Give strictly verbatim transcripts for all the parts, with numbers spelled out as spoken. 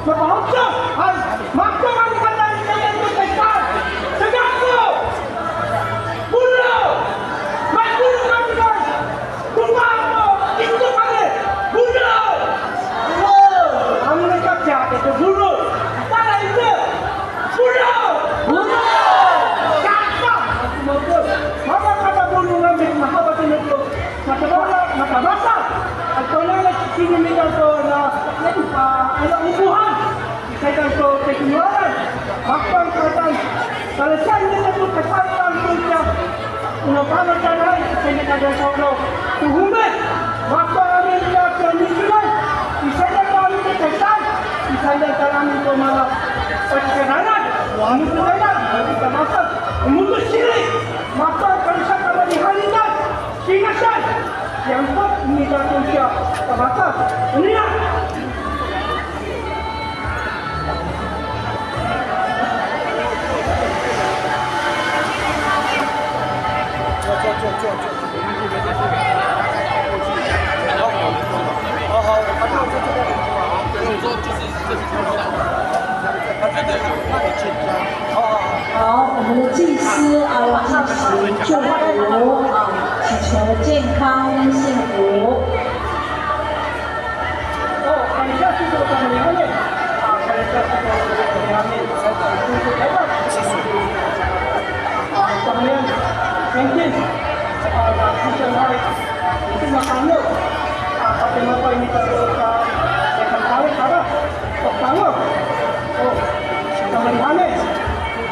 Mapahausa, hai, makua kami kata ni kata tu kata. Tegak ko. Bunuh. Mai bunuh kami kan. Bunuh ko. Itu kami. Bunuh. Bunuh. Kami ni kata itu bunuh. Tanah itu. Bunuh. Bunuh. Siapa? Maka kata bunuh kami, maka kata itu. Matabasa, matabasa. Atau na sini minta ko na, ah, ada umbuhan. Saya kan ko teknologi. Makpan katan. Kalau saya ni tu katan tu ya. Una pama tanai, saya ni kata solo. Tuhumbe. Makpan kami ya ke ni tu. Saya kan kami ke katan. Saya kan kami ko malah. Perkenalan. Wah, ni tu kan. Kita masak. Mutu sini. Makpan kami sa kami di halinan. Sinasan, yang tak minta tunsia, terbatas. Dunia. Oh, 好，我们的祭司啊，要进行祝福啊，祈求健康跟幸福。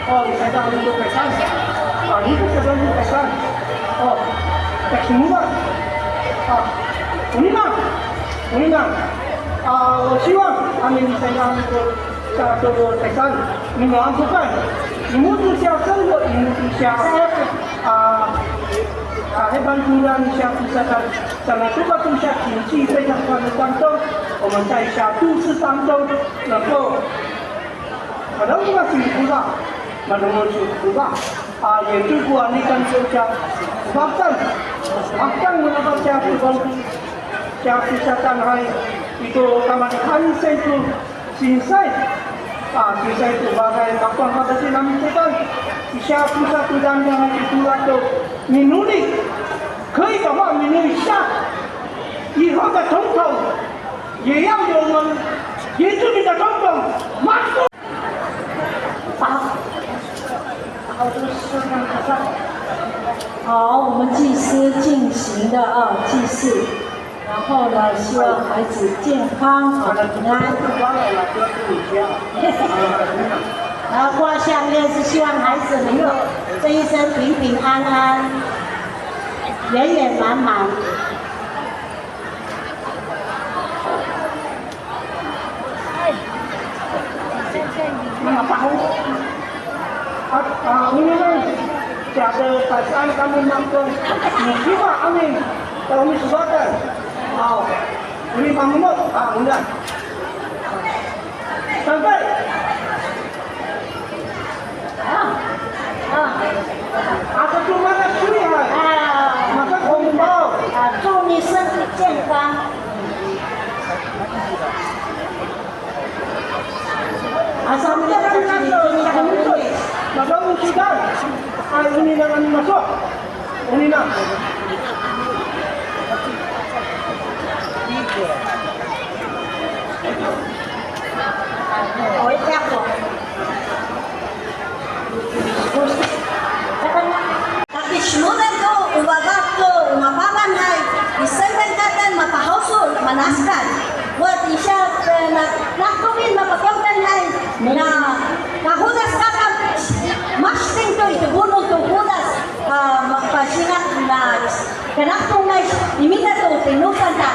Oh, saya dah untuk pesan. Ah, ini tu saya dah untuk pesan. Oh, tak semua. Ah, ini mah. Ini mah. Ah, 我希望他们 saya dah untuk 大家都在看，你们不看，你们就像真的，你们就像，啊，啊，那帮助让你像不是看，像那这个都像经济非常快的当中，我们在小都市当中能够，可能我们辛苦了，那能够辛苦了。 Ah, yaitu buat ni kan kerja. Bahkan, bahkan mengapa saya tu bang, saya tu satan hai, itu kamar kami saya tu sinsai. Ah, sinsai tu bagai, bahkan kata si nami setan. Saya tu satu dan yang itu atau minuli. 可以的话，minuli 一下，以后的总统也要有我们原住民的总统，马上。 好，我们祭司进行的啊，祭祀，然后呢，希望孩子健康啊，平安。然后挂项链是希望孩子能够这一生平平安安，圆圆满满。 Mapahau. At, ah, ini kan, tiada perasaan kami mampu. Musibah kami, kalau musibah kan. Ah, ini mampu, ah, enggak. Sampai. 啊，啊，啊，这就那个水啊，啊，那个红包。啊，祝你身体健康。啊，上面那个，那个，那个，那个，啊，你那个，你那个。 Uni na. Oi, tiap ko. Tapi semuanya tu, ubah tu, ubah papan hai, di senden katan mapahausul, manaskan. Buat isya, eh, na, nakumin mapakautan hai, na, kahudas kakap, masting tu, itu gunung tu hudas. Ah, ma-, pasingat na, kanaktung nai, imita tu, tinusan ta.